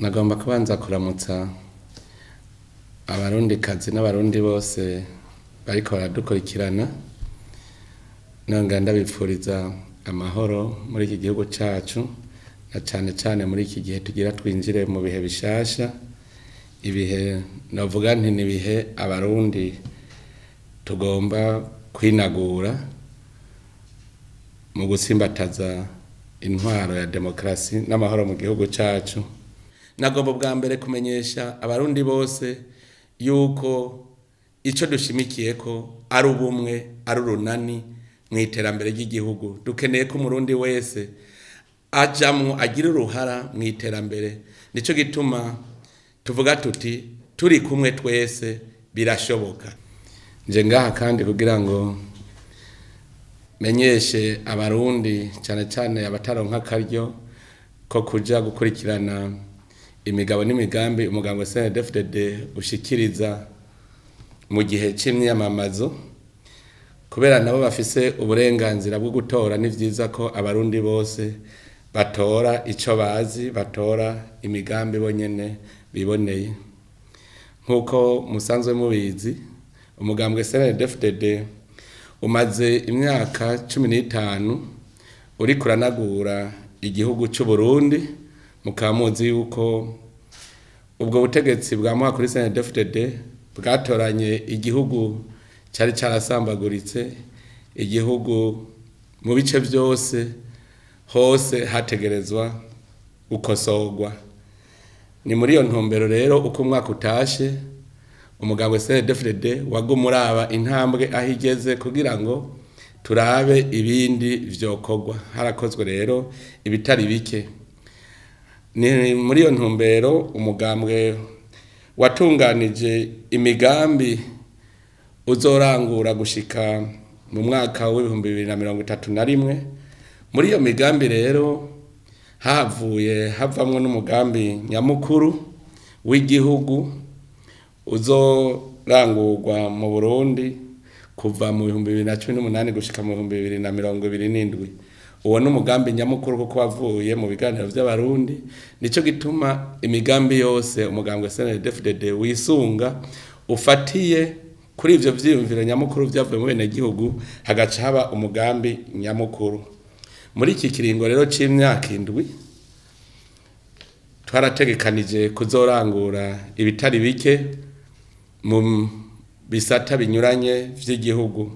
Nagomba kubanza kuramutsa abarundikazi n'abarundi bose bariko baradukurikirana, nongera ndabipfuriza amahoro muri iki gihugu cacu na cane cane muri iki gihe tugira twinjire mu bihe bishasha, ibihe novuga nti nibihe abarundi tugomba kwinagura mu gutsimbataza intwaro ya demokarasi n'amahoro mu gihugu cacu. Nagomba bwa mbere kumenyesha abarundi bose yuko ico dushimikiyeko ari ubumwe, ari urunani mw'iterambere ry'igihugu. Dukeneye ko umurundi wese ajamwo agira uruhara mw'iterambere. Nico gituma tuvuga tuti turi kumwe twese birashoboka. Nje ngaha kandi kugira ngo menyeshe abarundi cane cane abataronka akaryo ko kuja gukurikirana imigabo n'imigambi umugambwe CNDD-FDD ushikiriza mu gihe c'imyamamazo, kubera nabo bafise uburenganzira bwo gutora. Ni vyiza ko abarundi bose batora ico bazi, batora imigambi bonyene biboneye. Nk'uko musanzwe mubizi, umugambwe CNDD-FDD umaze imyaka 15 uriko uranagura igihugu c'Uburundi. Mukaba muzi yuko ubwo butegetsi bwa kuri CNDD-FDD bwatoranye igihugu cari carasambaguritse, igihugu mu bice vyose hose hategerezwa gukosorwa. Ni muri iyo ntumbero rero, uko umwaka utashe, umugambwe CNDD-FDD waguma uraba intambwe aho igeze kugira ngo turabe ibindi vyokorwa. Harakozwe rero ibitari bike. Ni muri iyo ntumbero umugambwe watunganije imigambi uzorangura gushika mu mwaka w'2031. Muri iyo migambi rero havuye havamwo n'umugambi nyamukuru w'igihugu uzorangurwa mu Burundi kuva mu 2018 gushika mu 2027. Uwo n'umugambi nyamukuru kuko wavuye mu biganiro vy'abarundi. Nico gituma imigambi yose umugambwe CNDD-FDD wisunga ufatiye kuri ivyo vyiyumviro nyamukuru vyavuye mu benegihugu, hagaca haba umugambi nyamukuru. Muri iki kiringo rero c'imyaka 7 twarategekanije kuzorangura ibitari bike mu bisata binyuranye vy'igihugu.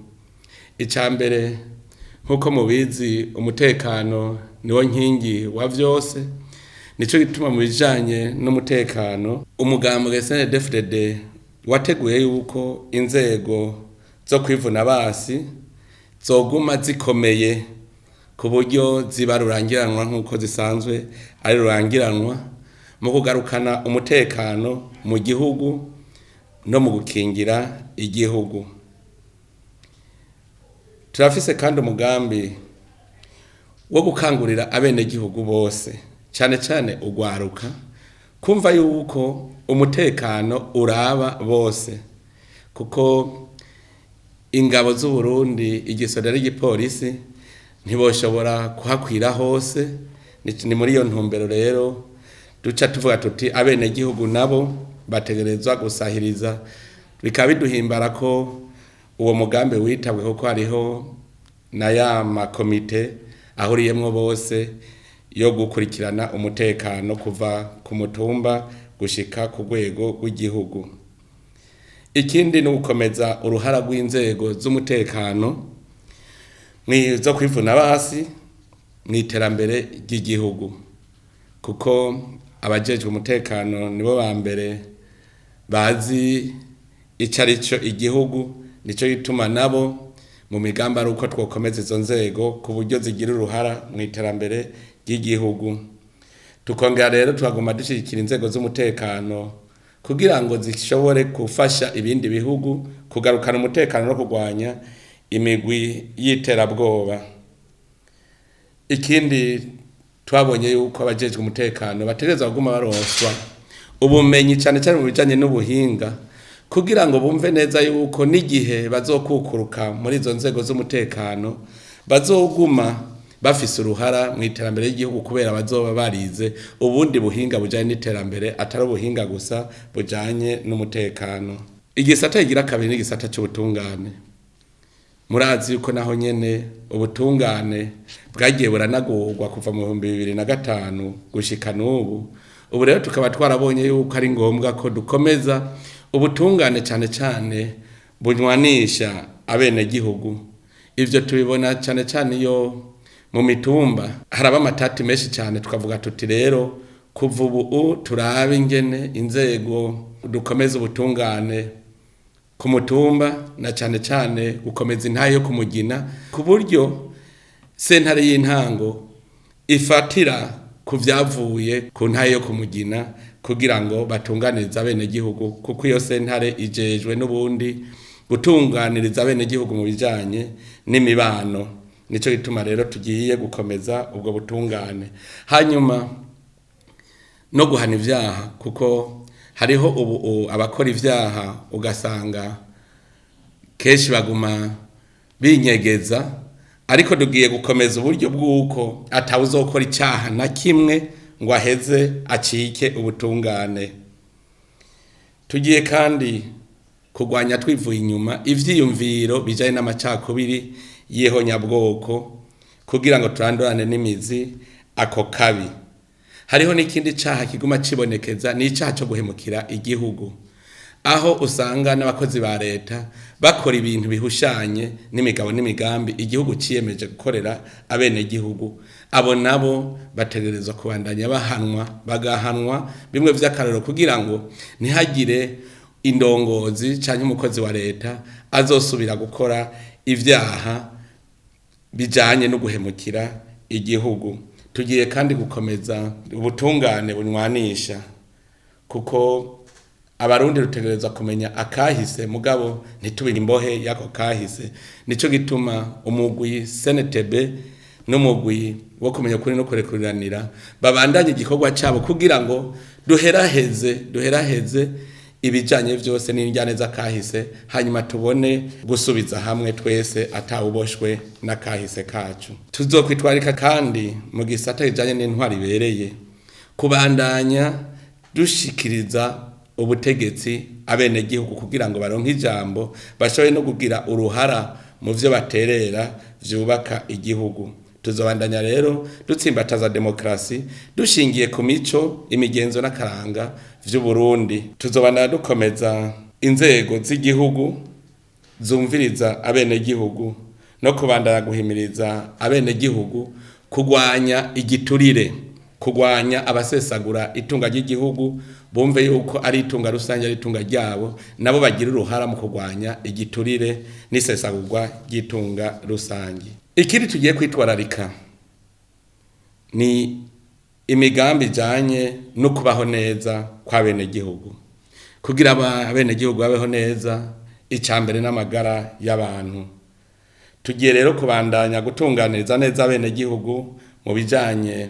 Ica mbere, nk'uko mubizi, umutekano niwo nkingi wa vyose. Nico gituma mu bijanye n'umutekano umugambwe CNDD-FDD wateguye yuko inzego zo kwivuna basi zoguma zikomeye ku buryo ziba rurangiranwa nk'uko zisanzwe ari rurangiranwa mu kugarukana umutekano mu gihugu no mu gukingira igihugu. Turafise kandi umugambi wo gukangurira abenegihugu bose, cane cane urwaruka, kumva yuko umutekano uraba bose, kuko ingabo z'Uburundi, igisoda n'igipolisi ntiboshobora kuhakwira hose. Ni muri iyo ntumbero rero duca tuvuga tuti abenegihugu nabo bategerezwa gusahiriza. Bikaba biduhimbara ko uwo mugambi witabwe, kuko hariho na ya makomite ahuriyemwo bose yo gukurikirana umutekano kuva ku mutumba gushika ku rwego rw'igihugu. Ikindi ni ugukomeza uruhara rw'inzego z'umutekano zo kwivuna basi mw'iterambere ry'igihugu, kuko abajejwe umutekano nibo ba mbere bazi ico arico igihugu. Nico gituma nabo mu migambi ari uko twokomeza izo nzego ku buryo zigira uruhara mw'iterambere ry'igihugu. Tukongera rero tukaguma dushigikira inzego z'umutekano kugira ngo zishobore gufasha ibindi bihugu kugarukana umutekano no kurwanya imigwi y'iterabwoba. Ikindi, twabonye yuko abajejwe umutekano bategerezwa kuguma baronswa ubumenyi, cane cane mu bijanye n'ubuhinga, kugira ngo bumve neza yuko n'igihe bazokukuruka muri izo nzego z'umutekano bazoguma bafise uruhara mu iterambere ry'igihugu, kubera bazoba barize ubundi buhinga bujanye n'iterambere, atari ubuhinga gusa bujanye n'umutekano. Igisata kigira kabiri n'igisata c'ubutungane. Murazi yuko naho nyene ubutungane bwagiye buranagurwa kuva mu 2005 gushika n'ubu. Ubu rero tukaba twarabonye yuko ari ngombwa ko dukomeza ubutungane, cane cane bunywanisha abenegihugu. Ivyo tubibona cane cane iyo mu mitumba haraba amatati menshi cane, tukavuga tuti rero kuva ubu turabe ingene inzego dukomeza ubutungane ku mutumba, na cane cane gukomeza intahe yo kumugina, ku buryo sentare y'intango ifatira ku vyavuye ku ntahe yo kumugina kugira ngo batunganirize abenegihugu, kuko iyo sentare ijejwe n'ubundi gutunganiriza abenegihugu mu bijanye n'imibano. Nico gituma rero tugiye gukomeza ubwo butungane, hanyuma no guhana ivyaha, kuko hariho ubu abakora ivyaha ugasanga kenshi baguma binyegeza, ariko tugiye gukomeza uburyo bw'uko atawuzokora icaha na kimwe ngo aheze acike ubutungane. Tugiye kandi kurwanya twivuye inyuma ivyiyumviro bijanye n'amacakubiri y'ihonyabwoko, kugira ngo turandurane n'imizi ako kabi. Hariho n'ikindi caha kiguma cibonekeza, ni icaha co guhemukira igihugu, aho usanga n'abakozi ba leta bakora ibintu bihushanye n'imigabo n'imigambi igihugu ciyemeje gukorera abenegihugu. Abo nabo bategerezwa kubandanya bahanwa, bagahanwa bimwe vy'akarorero, kugira ngo ntihagire indongozi canke umukozi wa leta azosubira gukora ivyaha bijanye no guhemukira igihugu. Tugiye kandi gukomeza ubutungane bunywanisha, kuko abarundi rutegerezwa kumenya akahise, mugabo ntitube imbohe y'ako kahise. Nico gituma umugwi CNTB n'umugwi wo kumenya ukuri no kurekuriranira babandanye igikorwa cabo, kugira ngo duheraheze ibijanye vyose n'injyane z'akahise, hanyuma tubone gusubiza hamwe twese atawuboshwe n'akahise kacu. Tuzokwitwarika kandi mu gisata kijanye n'intwari ibereye, kubandanya dushikiriza ubutegetsi abenegihugu kugira ngo baronke ijambo, bashobore no kugira uruhara mu vyo baterera vyubaka igihugu. Tuzobandanya rero dutsimbataza demokrasi dushingiye ku mico, imigenzo n'akaranga vy'Uburundi. Tuzobandanya dukomeza inzego z'igihugu zumviriza abenegihugu, no kubandanya guhimiriza abenegihugu kurwanya igiturire, kurwanya abasesagura itunga ry'igihugu, bumve yuko ari itunga rusange, ari itunga ryabo, nabo bagira uruhara mu kurwanya igiturire n'isesagurwa ry'itunga rusange. Ikindi tugiye kwitwararika ni imigambi ijanye no kubaho neza kw'abenegihugu. Kugira abenegihugu babeho neza, icambere n'amagara y'abantu. Tugiye rero kubandanya gutunganiriza neza abenegihugu mu bijanye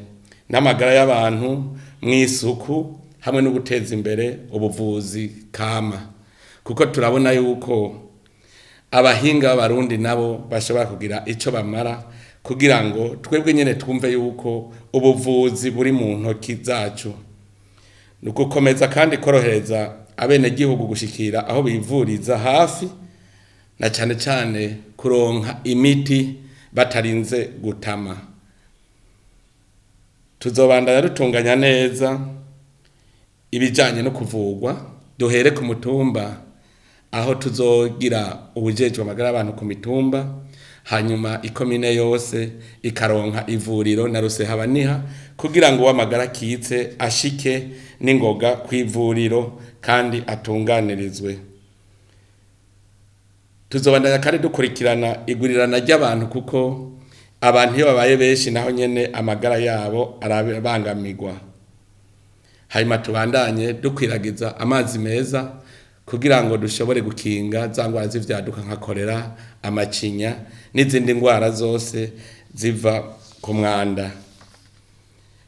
n'amagara y'abantu, mw'isuku, hamwe no guteza imbere ubuvuzi kama, kuko turabona yuko abahinga b'abarundi nabo bashobora kugira ico bamara, kugira ngo twebwe nyene twumve yuko ubuvuzi buri mu ntoki zacu. Ni ugukomeza kandi korohereza abenegihugu gushikira aho bivuriza hafi, na cane cane kuronka imiti batarinze gutama. Tuzobandanya dutunganya neza ibijanye no kuvugwa, duhere ku mutumba aho tuzogira ubujejwe amagara y'abantu ku mitumba, hanyuma ikomine yose ikaronka ivuriro na rusehabaniha, kugira ngo uw'amagara akitse ashike n'ingoga kw'ivuriro kandi atunganirizwe. Tuzobandanya kandi dukurikirana igurirana ry'abantu, kuko abantu iyo babaye benshi naho nyene amagara yabo arabangamirwa. Hanyuma tubandanye dukwiragiza amazi meza kugira ngo dushobore gukinga za ngwara z'ivyaduka nka kolera, amacinya n'izindi ngwara zose ziva ku mwanda.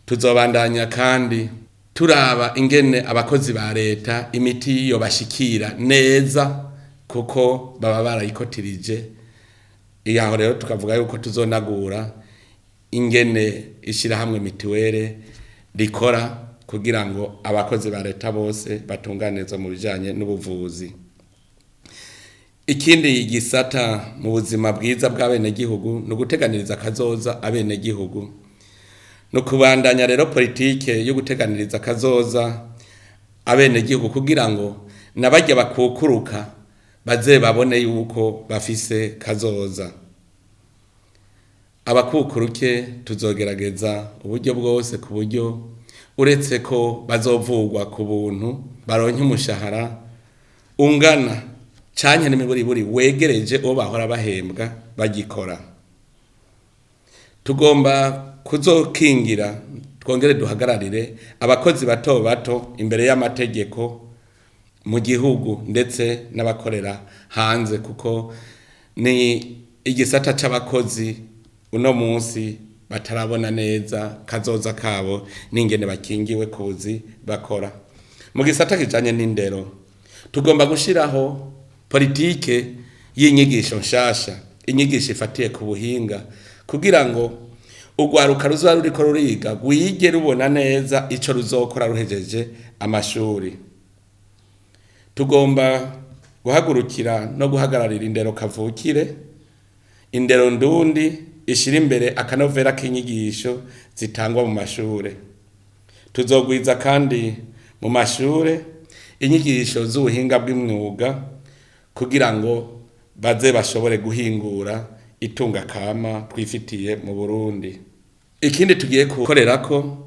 Tuzobandanya kandi turaba ingene abakozi ba leta imiti yobashikira neza, kuko baba barayikotirije. Yaho rero tukavuga yuko tuzonagura ingene ishyirahamwe mituwere rikora kugira ngo abakozi ba leta bose batunganirizwe mu bijanye n'ubuvuzi. Ikindi gisata mu buzima bwiza bw'abenegihugu ni uguteganiriza akazoza abenegihugu. No kubandanya rero politike yo guteganiriza akazoza abenegihugu kugira ngo nabajya bakukuruka baze babone yuko bafise kazoza. Abakukuruke tuzogerageza uburyo bwose ku buryo uretse ko bazovugwa ku buntu baronke umushahara ungana canke n'imiburiburi wegereje uwo bahora bahembwa bagikora. Tugomba kuzokingira twongere duhagararire abakozi bato bato imbere y'amategeko mu gihugu ndetse n'abakorera hanze, kuko ni igisata c'abakozi uno munsi batarabona neza kazoza kabo n'ingene bakingiwe kuzi bakora. Mu gisata kijanye n'indero tugomba gushiraho politike y'inyigisho nshasha, inyigisho ifatiye ku buhinga, kugira ngo urwaruka ruzoba ruriko ruriga rwige rubona neza ico ruzokora ruhejeje amashuri. Tugomba guhagurukira no guhagararira indero kavukire, indero ndundi ishira imbere akanovera k'inyigisho zitangwa mu mashure. Tuzogwiza kandi mu mashure inyigisho z'ubuhinga bw'imyuga kugira ngo baze bashobore guhingura itunga kama twifitiye mu Burundi. Ikindi tugiye gukorerako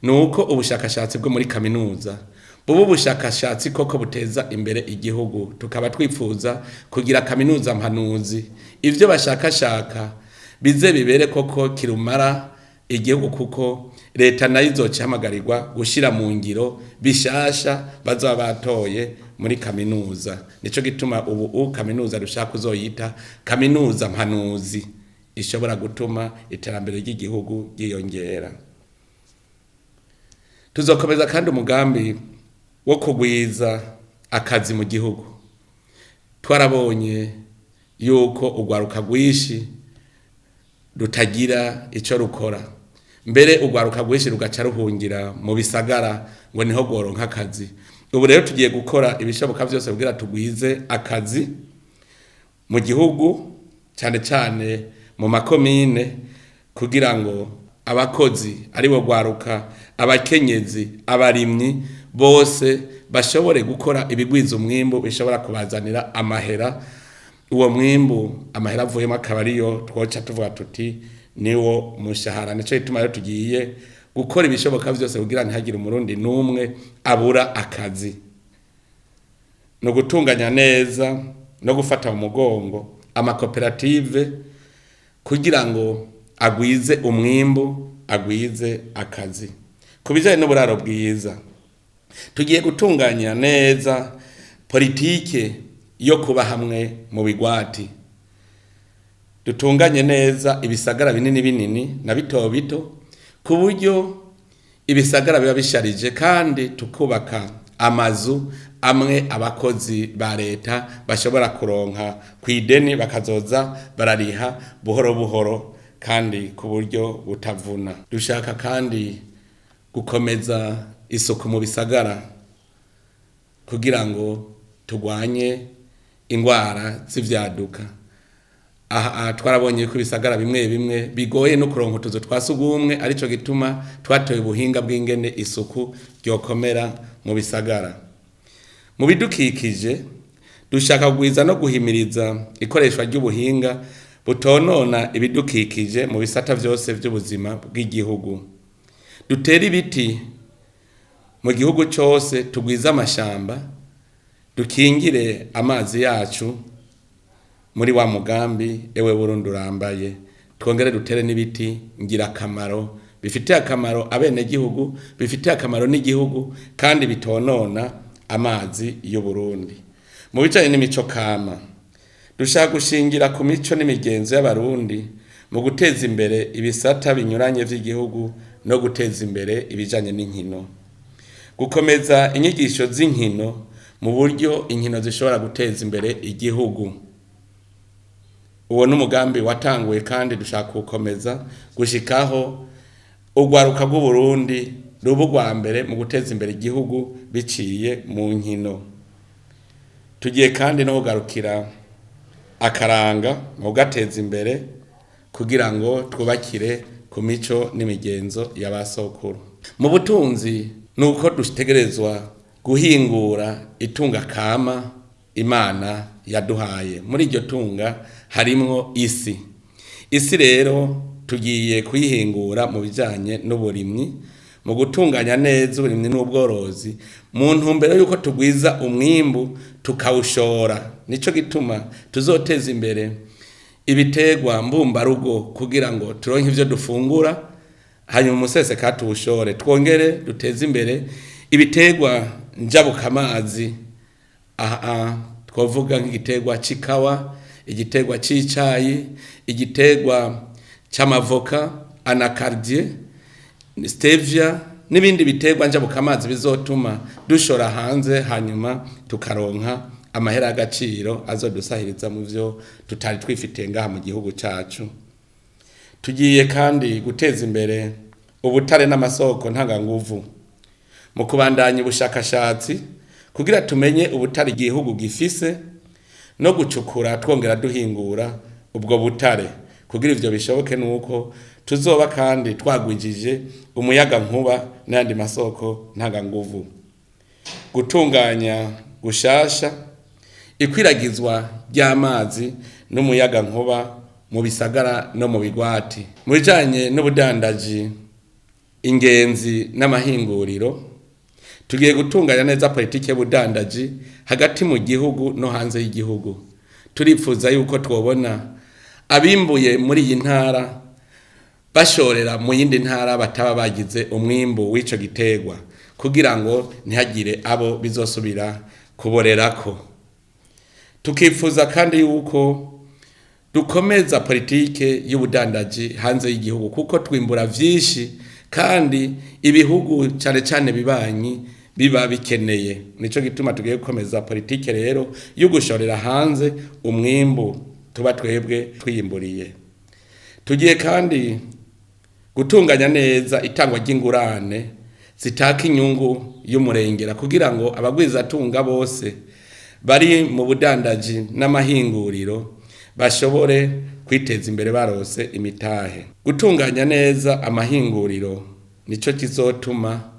ni uko ubushakashatsi bwo muri kaminuza buba ubushakashatsi koko buteza imbere igihugu. Tukaba twifuza kugira kaminuza mpanuzi, ivyo bashakashaka bize bibere koko kirumara igihugu, kuko leta nayo izoca ihamagarirwa gushira mu ngiro bishasha bazoba batoye muri kaminuza. Nico gituma ubu kaminuza dushaka kuzoyita kaminuza mpanuzi, ishobora gutuma iterambere ry'igihugu ryiyongera. Tuzokomeza kandi umugambi wo kugwiza akazi mu gihugu. Twarabonye yuko urwaruka rwinshi rutagira ico rukora, mbere urwaruka rwinshi rugaca ruhungira mu bisagara ngo niho rworonka akazi. Ubu rero tugiye gukora ibishoboka vyose kugira tugwize akazi mu gihugu, cane cane mu makomine, kugira ngo abakozi aribo rwaruka, abakenyezi, abarimyi bose bashobore gukora ibigwiza umwimbu bishobora kubazanira amahera. Uwo mwimbu amahera avuyemo akaba ariyo twoca tuvuga tuti niwo mushahara. Nico gituma rero tugiye gukora ibishoboka vyose kugira ntihagire umurundi n'umwe abura akazi. No gutunganya neza no gufata mu mugongo amakoperative kugira ngo agwize umwimbu, agwize akazi. Ku bijanye n'uburaro bwiza, tugiye gutunganya neza politike yo kuba hamwe mu bigwati. Dutunganye neza ibisagara binini binini na bito bito, ku buryo ibisagara biba bisharije, kandi tukubaka amazu amwe abakozi ba leta bashobora kuronka kw'ideni bakazoza barariha buhoro buhoro kandi ku buryo butavuna. Dushaka kandi gukomeza isuku mu bisagara kugira ngo turwanye ingwara z'ivyaduka. Aha twarabonye ko ibisagara bimwe bimwe bigoye no kuronka utuzu twa sugumwe, arico gituma twatoye ubuhinga bw'ingene isuku ryokomera mu bisagara. Mu bidukikije dushaka kugwiza no guhimiriza ikoreshwa ry'ubuhinga butonona ibidukikije mu bisata vyose vy'ubuzima bw'igihugu. Dutere ibiti mu gihugu cose, tugwize amashamba, dukingire amazi yacu muri wa mugambi ewe Burundi urambaye. Twongere dutere n'ibiti ngirakamaro bifitiye akamaro abenegihugu, bifitiye akamaro n'igihugu, kandi bitonona amazi y'Uburundi. Mu bijanye n'imico kama, dushaka gushingira ku mico n'imigenzo y'abarundi mu guteza imbere ibisata binyuranye vy'igihugu no guteza imbere ibijanye n'inkino. Gukomeza inyigisho z'inkino mu buryo inkino zishobora guteza imbere igihugu. Uwo n'umugambi watanguye kandi dushaka kuwukomeza gushikaho urwaruka rw'Uburundi ruba urwa mbere mu guteza imbere igihugu biciye mu nkino. Tugiye kandi no kugarukira akaranga mu kugateza imbere kugira ngo twubakire ku mico n'imigenzo ya ba sokuru. Mu butunzi ni uko dutegerezwa guhingura itunga kama Imana yaduhaye. Muri iryo tunga harimwo isi. Isi rero tugiye kuyihingura mu bijanye n'uburimyi, mu gutunganya neza uburimyi n'ubworozi, mu ntumbero yuko tugwiza umwimbu tukawushora. Nico gituma tuzoteza imbere ibiterwa mbumbarugo kugira ngo turonke ivyo dufungura, hanyuma umuseseka tuwushore. Twongere duteze imbere ibiterwa njabukamazi, aha twovuga nk'igiterwa c'ikawa, igiterwa c'icayi, igiterwa c'amavoka, anakardie, stevia n'ibindi biterwa njabukamazi bizotuma dushora hanze, hanyuma tukaronka amahera y'agaciro azodusahiriza mu vyo tutari twifitiye ngaha mu gihugu cacu. Tugiye kandi guteza imbere ubutare n'amasoko ntanganguvu mu kubandanya ubushakashatsi kugira tumenye ubutare igihugu gifise no gucukura twongera duhingura ubwo butare. Kugira ivyo bishoboke nuko tuzoba kandi twagwijije umuyaga nkuba n'ayandi masoko ntanganguvu. Gutunganya gushasha ikwiragizwa ry'amazi n'umuyaga nkuba mu bisagara no mu bigwati. Mu bijanye n'ubudandaji, ingenzi n'amahinguriro, tugiye gutunganya neza politike y'ubudandaji hagati mu gihugu no hanze y'igihugu. Turipfuza yuko twobona abimbuye muri iyi ntara bashorera mu yindi ntara bataba bagize umwimbu w'ico giterwa, kugira ngo ntihagire abo bizosubira kuborerako. Tukifuza kandi yuko dukomeza politike y'ubudandaji hanze y'igihugu, kuko twimbura vyinshi kandi ibihugu cane cane bibanyi biba bikeneye. Nico gituma tugiye gukomeza politike rero yo gushorera hanze umwimbu tuba twebwe twiyimburiye. Tugiye kandi gutunganya neza itangwa ry'ingurane zitaka inyungu y'umurengera kugira ngo abagwizatunga bose bari mu budandaji n'amahinguriro bashobore kwiteza imbere barose imitahe. Gutunganya neza amahinguriro nico kizotuma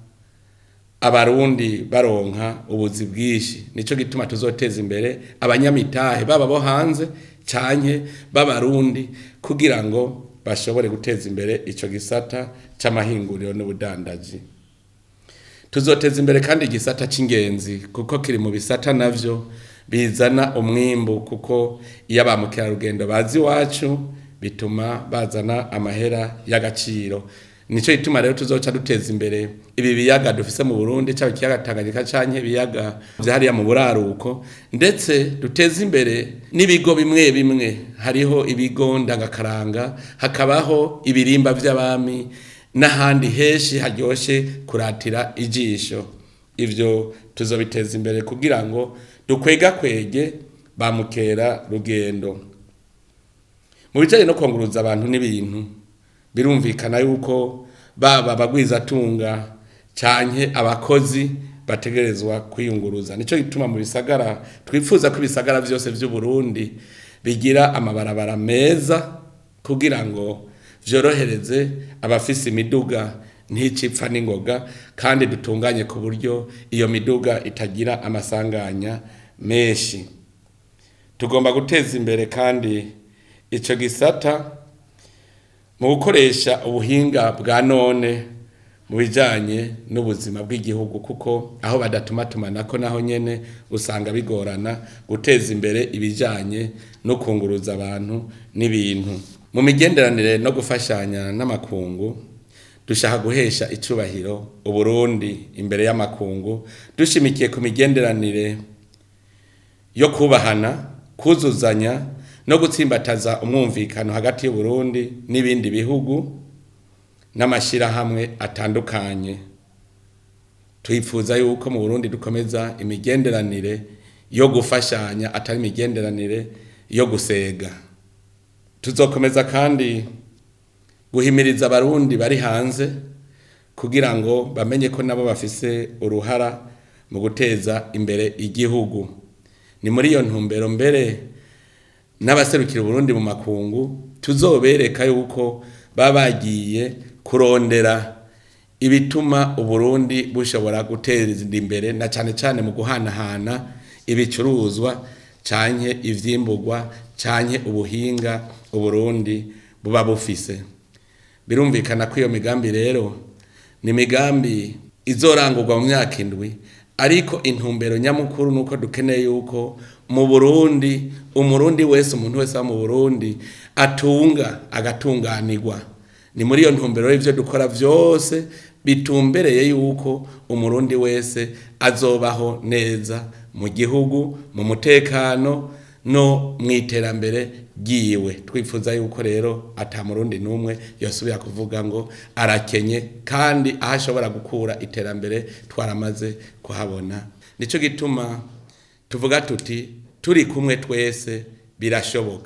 abarundi baronka ubuzi bwinshi. Nico gituma tuzoteza imbere abanyamitahe baba bo hanze canke b'abarundi kugira ngo bashobore guteza imbere ico gisata c'amahinguriro n'ubudandaji. Tuzoteza imbere kandi igisata c'ingenzi kuko kiri mu bisata navyo bizana umwimbu, kuko iyo ba mukerarugendo baza iwacu bituma bazana amahera y'agaciro. Nico gituma rero tuzoca duteza imbere ibi biyaga dufise mu Burundi, caba ikiyaga Tanganyika canke ibiyaga vya hariya mu buraruko, ndetse duteze imbere n'ibigo bimwe bimwe. Hariho ibigo ndangakaranga, hakabaho ibirimba vy'abami n'ahandi henshi haryoshe kuratira ijisho. Ivyo tuzobiteza imbere kugira ngo dukwegakwege ba mukerarugendo. Mu bijanye no kwunguruza abantu n'ibintu, birumvikana yuko baba abagwizatunga canke abakozi bategerezwa kwiyunguruza. Nico gituma mu bisagara twifuza ko ibisagara vyose vy'Uburundi bigira amabarabara meza kugira ngo vyorohereze abafise imiduga nticipfa n'ingoga, kandi dutunganye ku buryo iyo miduga itagira amasanganya menshi. Tugomba guteza imbere kandi ico gisata mu gukoresha ubuhinga bwa none mu bijanye n'ubuzima bw'igihugu, kuko aho badatumaatumanako naho nyene usanga bigorana guteza imbere ibijanye no kunguruza abantu n'ibintu. Mu migenderanire no gufashanya n'amakungu, dushaka guhesha icubahiro Uburundi imbere y'amakungu, dushimikiye ku migenderanire yo kubahana, kuzuzanya no gutsimbataza umwumvikano hagati y'Uburundi n'ibindi bihugu n'amashirahamwe atandukanye. Twifuza yuko mu Burundi dukomeza imigenderanire yo gufashanya, atari imigenderanire yo gusega. Tuzokomeza kandi guhimiriza abarundi bari hanze kugira ngo bamenye ko nabo bafise uruhara mu guteza imbere igihugu. Ni muri iyo ntumbero mbere n'abaserukira Uburundi mu makungu tuzobereka yuko baba bagiye kurondera ibituma Uburundi bushobora guteza imbere, na cane cane mu guhanahana ibicuruzwa canke ivyimburwa canke ubuhinga Uburundi buba bufise. Birumvikana ko iyo migambi rero ni imigambi izorangurwa mu myaka 7, ariko intumbero nyamukuru nuko dukeneye yuko mu Burundi umurundi wese, umuntu wese mu Burundi atunga agatunganirwa. Ni muri iyo ntumbero y'ivyo dukora vyose bitumbereye yuko umurundi wese azobaho neza mu gihugu, mu mutekano no mw'iterambere ryiwe. Twifuza yuko rero ata murundi n'umwe yosubira kuvuga ngo arakenye, kandi aho ashobora gukura iterambere twaramaze kuhabona. Nico gituma tuvuga tuti turi kumwe twese birashoboka.